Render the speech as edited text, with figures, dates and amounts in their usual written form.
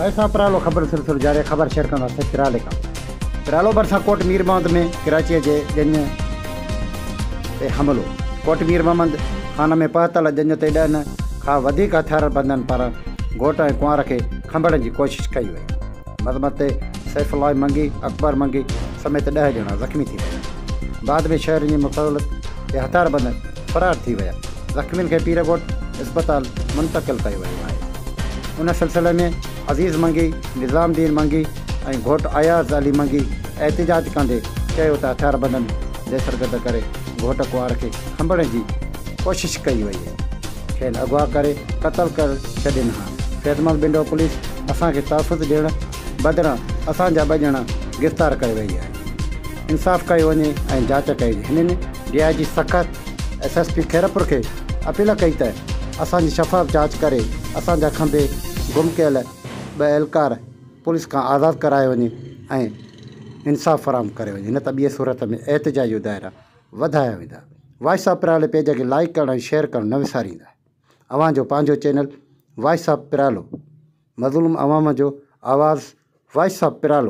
Voice of پرالو خبر سلسلو جاري خبر شيئر ڪنداسين پرالي کان. پرالو ڀرسان ڪوٽ مير محمد ۾ ڪراچيء جي ڄڃ تي حملو، ڪوٽ مير محمد خان ۾ پهتل ڄڃ تي ڏهن کان وڌيڪ هٿياربندن پاران گهوٽ ۽ ڪنوار کي کنڀڻ جي ڪوشش ڪئي وئي. مذمت تي سيف الله منگي، اڪبر منگي سميت ڏهه ڄڻا زخمي ٿي پيا. بعد ۾ شهرين جي مخالفت تي هٿياربند فرار ٿي ويا. زخمين کي پيرڳوٺ اسپتال منتقل ڪيو ويو آهي. ان سلسلي ۾ عزيز منگي، نظام الدين منگي ۽ گهوٽ اياز علي منگي احتجاج ڪندي چيو ته هٿياربندن دهشتگرد ڪري گهوٽ ڪنوار کي کنڀڻ جي ڪوشش ڪئي وئي، کين اغوا ڪري قتل ڪري ڇڏين ها، فيض محمد ٻنڊو پوليس اسان کي تحفظ ڏيڻ بدران اسان جا ٻه ڄڻا گرفتار ڪري وئي آهي، انصاف ڪيو وڃي ۽ جاچ ڪئي وڃي، هنن D I G Sukkur, S S P Khairpur کي اپيل ڪئي ته اسان جي شفاف جاچ ڪري اسان جا کنڀي گم ڪيل ٻه اهلڪار پوليس کان آزاد ڪرايو وڃي ۽ انصاف فراهم ڪريو وڃي نه ته ٻي صورت ۾ احتجاج جو دائرا وڌايا ويندا. وائس آف پرالي پيج کي لائيڪ ڪرڻ ۽ شيئر ڪرڻ نه وساريندا. اوهان جو پنهنجو چينل وائس آف پرالو مظلوم عوام جو آواز وائس آف پرالو.